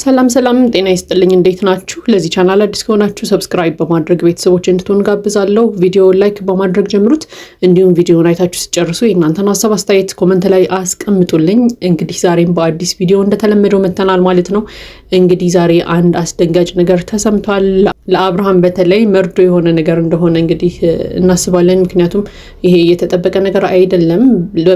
ሰላም ሰላም፣ ጤና ይስጥልኝ። እንዴት ናችሁ? ለዚህ ቻናል አዲስ ከሆናችሁ subscribe በማድረግ ቤተሰቦች እንድትሆኑ ጋብዛለሁ። ቪዲዮ like በማድረግ ጀምሩት። እንዲሁም ቪዲዮን አይታችሁ ሲጨርሱ የእናንተን ሀሳብ አስተያየት comment ላይ አስቀምጡልኝ። እንግዲህ ዛሬም በአዲስ ቪዲዮ እንደተለመደው መተናል ማለት ነው። እንግዲህ ዛሬ አንድ አስደንጋጭ ነገር ተሰምቷል። ለአብርሃም በተለይ መርዶ የሆነ ነገር እንደሆነ እንግዲህ እናስባለን። ምክንያቱም ይሄ የተጠበቀ ነገር አይደለም።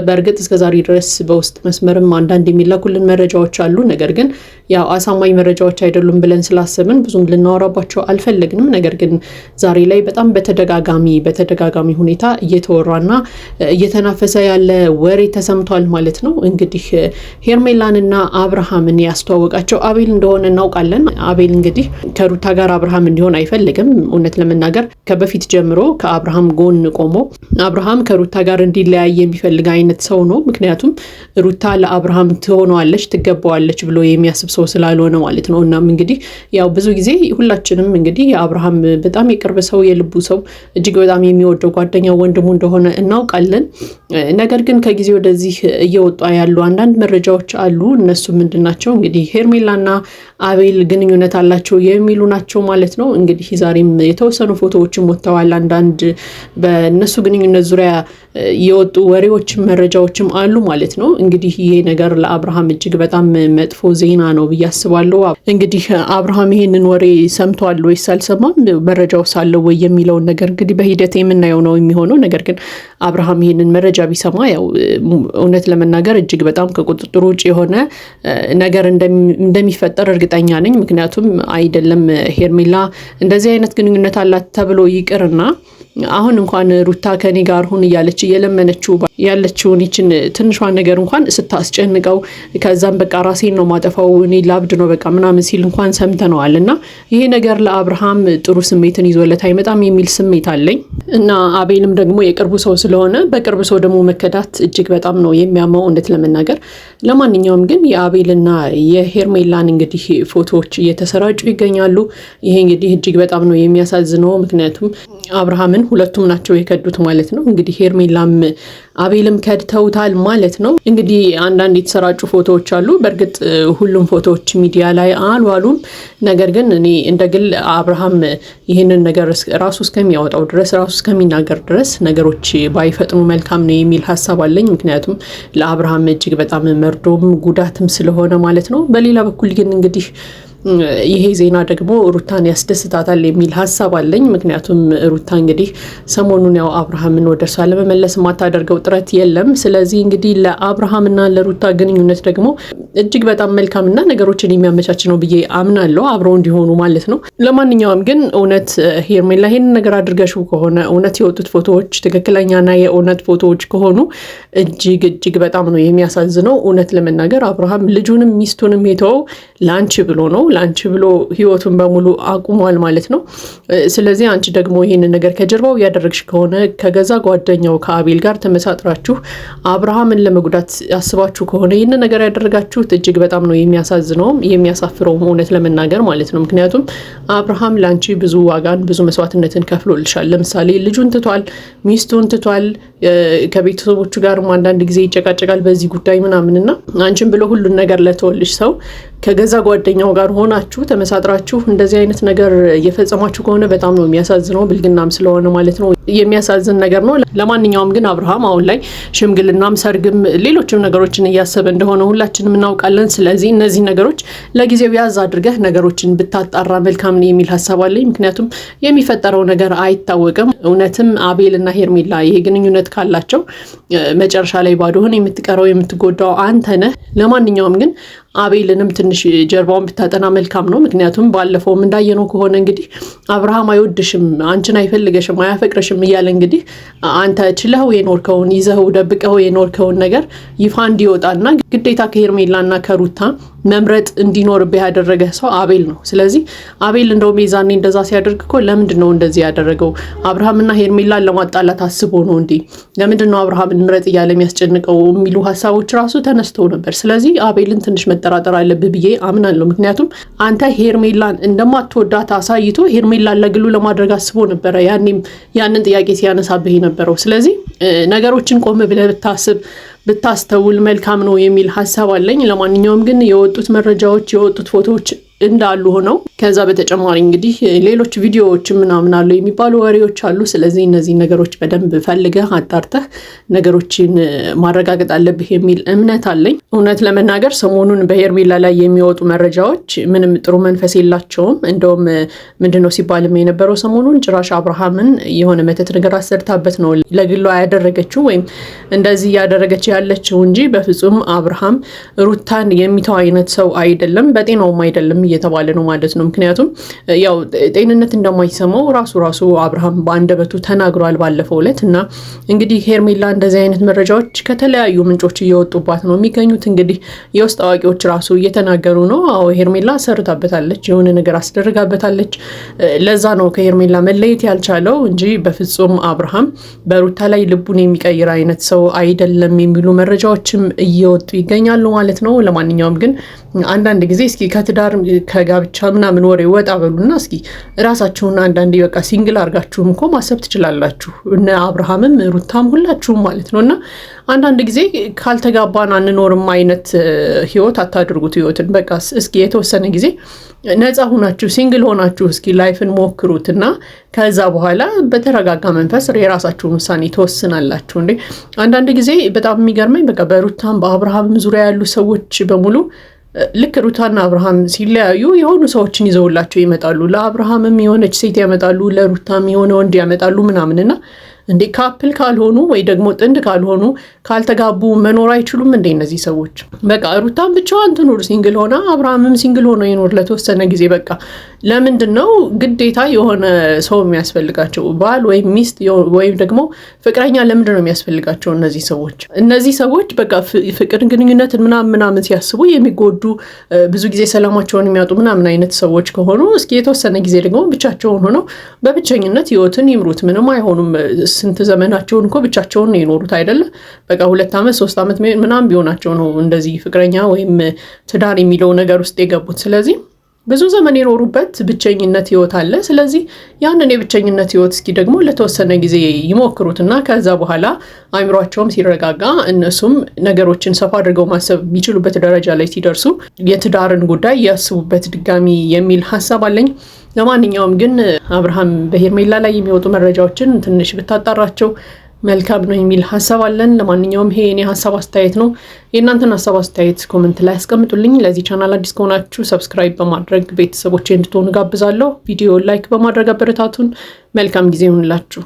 በእርግጥ እስከዛሬ ድረስ በውስጥ መስመርም አንዳንድ የሚላኩልን መረጃዎች አሉ። ነገር ግን ያው አሳማኝ መረጃዎች አይደሉም ብለን ስላሰብን ብዙም ልናወራባቸው አልፈለግንም። ነገር ግን ዛሬ ላይ በጣም በተደጋጋሚ በተደጋጋሚ ሁኔታ እየተወራና እየተናፈሰ ያለ ወሬ ተሰምቷል ማለት ነው። እንግዲህ ሄርሜላንና አብርሃምን ያስተዋወቃቸው አቤል እንደሆነ እናውቃለን። አቤል እንግዲህ ከሩታ ጋር አብርሃም እንዲሆን አይፈልግም። እውነት ለመናገር ከበፊት ጀምሮ ከአብርሃም ጎን ቆሞ አብርሃም ከሩታ ጋር እንዲለያይ የሚፈልግ አይነት ሰው ነው። ምክንያቱም ሩታ ለአብርሃም ትሆነዋለች፣ ትገባዋለች ብሎ የሚያስብ ሰው ስላልሆነ ማለት ነው። እናም እንግዲህ ያው ብዙ ጊዜ ሁላችንም እንግዲህ የአብርሃም በጣም የቅርብ ሰው፣ የልቡ ሰው፣ እጅግ በጣም የሚወደው ጓደኛው ወንድሙ እንደሆነ እናውቃለን። ነገር ግን ከጊዜ ወደዚህ እየወጡ ያሉ አንዳንድ መረጃዎች አሉ። እነሱ ምንድን ናቸው? እንግዲህ ሄርሜላና አቤል ግንኙነት አላቸው የሚሉ ናቸው ማለት ነው። እንግዲህ ዛሬም የተወሰኑ ፎቶዎችም ወጥተዋል። አንዳንድ በእነሱ ግንኙነት ዙሪያ የወጡ ወሬዎችም መረጃዎችም አሉ ማለት ነው። እንግዲህ ይሄ ነገር ለአብርሃም እጅግ በጣም መጥፎ ዜና ነው ብዬ አስባለሁ። እንግዲህ አብርሃም ይሄንን ወሬ ሰምቷል ወይስ አልሰማም፣ መረጃው ሳለው ወይ የሚለውን ነገር እንግዲህ በሂደት የምናየው ነው የሚሆነው። ነገር ግን አብርሃም ይሄንን መረጃ ቢሰማ ያው እውነት ለመናገር እጅግ በጣም ከቁጥጥር ውጭ የሆነ ነገር እንደሚፈጠር እርግጠኛ ነኝ። ምክንያቱም አይደለም ሄርሜላ እንደዚህ አይነት ግንኙነት አላት ተብሎ ይቅርና አሁን እንኳን ሩታ ከኔ ጋር ሁን እያለች እየለመነችው ያለችውን ይችን ትንሿን ነገር እንኳን ስታስጨንቀው ከዛም በቃ ራሴን ነው ማጠፋው እኔ ላብድ ነው በቃ ምናምን ሲል እንኳን ሰምተነዋል። እና ይሄ ነገር ለአብርሃም ጥሩ ስሜትን ይዞለት አይመጣም የሚል ስሜት አለኝ። እና አቤልም ደግሞ የቅርቡ ሰው ስለሆነ በቅርብ ሰው ደግሞ መከዳት እጅግ በጣም ነው የሚያመው እውነት ለመናገር። ለማንኛውም ግን የአቤልና የሄርሜላን እንግዲህ ፎቶዎች እየተሰራጩ ይገኛሉ። ይሄ እንግዲህ እጅግ በጣም ነው የሚያሳዝነው። ምክንያቱም አብርሃምን ሁለቱም ናቸው የከዱት ማለት ነው። እንግዲህ ሄርሜላም አቤልም ከድተውታል ማለት ነው። እንግዲህ አንዳንድ የተሰራጩ ፎቶዎች አሉ። በእርግጥ ሁሉም ፎቶዎች ሚዲያ ላይ አልዋሉም። ነገር ግን እኔ እንደ ግል አብርሃም ይህንን ነገር ራሱ እስከሚያወጣው ድረስ ራሱ እስከሚናገር ድረስ ነገሮች ባይፈጥኑ መልካም ነው የሚል ሀሳብ አለኝ። ምክንያቱም ለአብርሃም እጅግ በጣም መርዶም ጉዳትም ስለሆነ ማለት ነው። በሌላ በኩል ግን እንግዲህ ይሄ ዜና ደግሞ ሩታን ያስደስታታል የሚል ሀሳብ አለኝ። ምክንያቱም ሩታ እንግዲህ ሰሞኑን ያው አብርሃምን ወደ እርሷ ለመመለስ የማታደርገው ጥረት የለም። ስለዚህ እንግዲህ ለአብርሃምና ለሩታ ግንኙነት ደግሞ እጅግ በጣም መልካምና ነገሮችን የሚያመቻች ነው ብዬ አምናለሁ፣ አብረው እንዲሆኑ ማለት ነው። ለማንኛውም ግን እውነት ሄርሜላ ይሄንን ነገር አድርገሽው ከሆነ እውነት የወጡት ፎቶዎች ትክክለኛና የእውነት ፎቶዎች ከሆኑ እጅግ እጅግ በጣም ነው የሚያሳዝነው። እውነት ለመናገር አብርሃም ልጁንም ሚስቱንም የተወው ለአንቺ ብሎ ነው፣ ለአንቺ ብሎ ህይወቱን በሙሉ አቁሟል ማለት ነው። ስለዚህ አንቺ ደግሞ ይህንን ነገር ከጀርባው እያደረግሽ ከሆነ ከገዛ ጓደኛው ከአቤል ጋር ተመሳጥራችሁ አብርሃምን ለመጉዳት አስባችሁ ከሆነ ይህንን ነገር ያደረጋችሁት እጅግ በጣም ነው የሚያሳዝነውም የሚያሳፍረውም እውነት ለመናገር ማለት ነው። ምክንያቱም አብርሃም ለአንቺ ብዙ ዋጋን ብዙ መስዋዕትነትን ከፍሎልሻል። ለምሳሌ ልጁን ትቷል፣ ሚስቱን ትቷል፣ ከቤተሰቦቹ ጋርም አንዳንድ ጊዜ ይጨቃጨቃል በዚህ ጉዳይ ምናምን እና አንቺን ብሎ ሁሉን ነገር ለተወልሽ ሰው ከገዛ ጓደኛው ጋር ሆናችሁ ተመሳጥራችሁ እንደዚህ አይነት ነገር እየፈጸማችሁ ከሆነ በጣም ነው የሚያሳዝነው። ብልግናም ስለሆነ ማለት ነው የሚያሳዝን ነገር ነው። ለማንኛውም ግን አብርሃም አሁን ላይ ሽምግልናም ሰርግም ሌሎችም ነገሮችን እያሰበ እንደሆነ ሁላችንም እናውቃለን። ስለዚህ እነዚህ ነገሮች ለጊዜው ያዝ አድርገህ ነገሮችን ብታጣራ መልካም ነው የሚል ሀሳብ አለኝ። ምክንያቱም የሚፈጠረው ነገር አይታወቅም። እውነትም አቤል እና ሄርሜላ ይሄ ግንኙነት ካላቸው መጨረሻ ላይ ባዶህን የምትቀረው የምትጎዳው አንተ ነህ። ለማንኛውም ግን አቤልንም ትንሽ ጀርባውን ብታጠና መልካም ነው። ምክንያቱም ባለፈውም እንዳየነው ከሆነ እንግዲህ አብርሃም አይወድሽም፣ አንቺን አይፈልገሽም፣ አያፈቅረሽም እያለ እንግዲህ አንተ ችለኸው የኖርከውን ይዘኸው ደብቀኸው የኖርከውን ነገር ይፋ እንዲወጣና ግዴታ ከሄርሜላና ከሩታ መምረጥ እንዲኖርብህ ያደረገ ሰው አቤል ነው። ስለዚህ አቤል እንደውም የዛኔ እንደዛ ሲያደርግ እኮ ለምንድን ነው እንደዚህ ያደረገው? አብርሃምና ሄርሜላን ለማጣላት አስቦ ነው እንዴ? ለምንድን ነው አብርሃምን ምረጥ እያለ የሚያስጨንቀው የሚሉ ሀሳቦች ራሱ ተነስተው ነበር። ስለዚህ አቤልን ትንሽ መጠራጠር አለብህ ብዬ አምናለሁ። ምክንያቱም አንተ ሄርሜላን እንደማትወዳት አሳይቶ ሄርሜላን ለግሉ ለማድረግ አስቦ ነበረ ያኔም ያንን ጥያቄ ሲያነሳብህ የነበረው። ስለዚህ ነገሮችን ቆም ብለህ ብታስብ ብታስተውል መልካም ነው የሚል ሀሳብ አለኝ። ለማንኛውም ግን የወጡት መረጃዎች የወጡት ፎቶዎች እንዳሉ ሆነው ከዛ በተጨማሪ እንግዲህ ሌሎች ቪዲዮዎች ምናምን አሉ የሚባሉ ወሬዎች አሉ። ስለዚህ እነዚህ ነገሮች በደንብ ፈልገህ አጣርተህ ነገሮችን ማረጋገጥ አለብህ የሚል እምነት አለኝ። እውነት ለመናገር ሰሞኑን በሄርሜላ ላይ የሚወጡ መረጃዎች ምንም ጥሩ መንፈስ የላቸውም። እንደውም ምንድነው ሲባልም የነበረው ሰሞኑን ጭራሽ አብርሃምን የሆነ መተት ነገር አሰርታበት ነው ለግሏ ያደረገችው ወይም እንደዚህ እያደረገች ያለችው እንጂ በፍጹም አብርሃም ሩታን የሚተው አይነት ሰው አይደለም፣ በጤናውም አይደለም እየተባለ ነው ማለት ነው። ምክንያቱም ያው ጤንነት እንደማይሰማው ራሱ አብርሃም በአንደበቱ ተናግሯል ባለፈው ዕለት። እና እንግዲህ ሄርሜላ እንደዚህ አይነት መረጃዎች ከተለያዩ ምንጮች እየወጡባት ነው የሚገኙት። እንግዲህ የውስጥ አዋቂዎች ራሱ እየተናገሩ ነው። አዎ ሄርሜላ ሰርታበታለች፣ የሆነ ነገር አስደርጋበታለች። ለዛ ነው ከሄርሜላ መለየት ያልቻለው እንጂ በፍጹም አብርሃም በሩታ ላይ ልቡን የሚቀይር አይነት ሰው አይደለም የሚሉ መረጃዎችም እየወጡ ይገኛሉ ማለት ነው። ለማንኛውም ግን አንዳንድ ጊዜ እስኪ ከትዳር ከጋብቻ ምናምን ወሬ ወጣ በሉና እስኪ ራሳችሁን አንዳንዴ በቃ single አድርጋችሁም እኮ ማሰብ ትችላላችሁ። እነ አብርሃምም ሩታም ሁላችሁም ማለት ነው። እና አንዳንድ ጊዜ ካልተጋባን አንኖርም አይነት ህይወት አታድርጉት። ህይወትን በቃ እስኪ የተወሰነ ጊዜ ነፃ ሆናችሁ single ሆናችሁ እስኪ life ን ሞክሩት እና ከዛ በኋላ በተረጋጋ መንፈስ የራሳችሁን ውሳኔ ትወስናላችሁ። እንዴ አንዳንድ ጊዜ በጣም የሚገርመኝ በቃ በሩታም በአብርሃምም ዙሪያ ያሉ ሰዎች በሙሉ ልክ ሩታና አብርሃም ሲለያዩ የሆኑ ሰዎችን ይዘውላቸው ይመጣሉ። ለአብርሃምም የሆነች ሴት ያመጣሉ፣ ለሩታም የሆነ ወንድ ያመጣሉ ምናምን እና እንዴ couple ካልሆኑ ወይ ደግሞ ጥንድ ካልሆኑ ካልተጋቡ መኖር አይችሉም እንዴ እነዚህ ሰዎች? በቃ ሩታም ብቻዋን ትኑር single ሆና፣ አብርሃምም single ሆኖ ይኖር ለተወሰነ ጊዜ። በቃ ለምንድን ነው ግዴታ የሆነ ሰው የሚያስፈልጋቸው? ባል ወይም ሚስት ወይም ደግሞ ፍቅረኛ ለምንድን ነው የሚያስፈልጋቸው እነዚህ ሰዎች? እነዚህ ሰዎች በቃ ፍቅር ግንኙነትን ምናምን ምናምን ሲያስቡ የሚጎዱ ብዙ ጊዜ ሰላማቸውን የሚያጡ ምናምን አይነት ሰዎች ከሆኑ እስኪ የተወሰነ ጊዜ ደግሞ ብቻቸውን ሆነው በብቸኝነት ህይወትን ይምሩት። ምንም አይሆኑም። ስንት ዘመናቸውን እኮ ብቻቸውን ነው የኖሩት አይደለ? በቃ 2 ዓመት 3 ዓመት ምናምን ቢሆናቸው ነው እንደዚህ ፍቅረኛ ወይም ትዳር የሚለው ነገር ውስጥ የገቡት። ስለዚህ ብዙ ዘመን የኖሩበት ብቸኝነት ህይወት አለ። ስለዚህ ያንን የብቸኝነት ህይወት እስኪ ደግሞ ለተወሰነ ጊዜ ይሞክሩትና ከዛ በኋላ አይምሯቸውም ሲረጋጋ እነሱም ነገሮችን ሰፋ አድርገው ማሰብ የሚችሉበት ደረጃ ላይ ሲደርሱ የትዳርን ጉዳይ ያስቡበት ድጋሚ የሚል ሀሳብ አለኝ። ለማንኛውም ግን አብርሃም በሄርሜላ ላይ የሚወጡ መረጃዎችን ትንሽ ብታጣራቸው መልካም ነው የሚል ሀሳብ አለን። ለማንኛውም ይሄ የኔ ሀሳብ አስተያየት ነው። የእናንተን ሀሳብ አስተያየት comment ላይ አስቀምጡልኝ። ለዚህ ቻናል አዲስ ከሆናችሁ subscribe በማድረግ ቤተሰቦቼ እንድትሆኑ ጋብዛለሁ። ቪዲዮ like በማድረግ አበረታቱን። መልካም ጊዜ ይሁንላችሁ።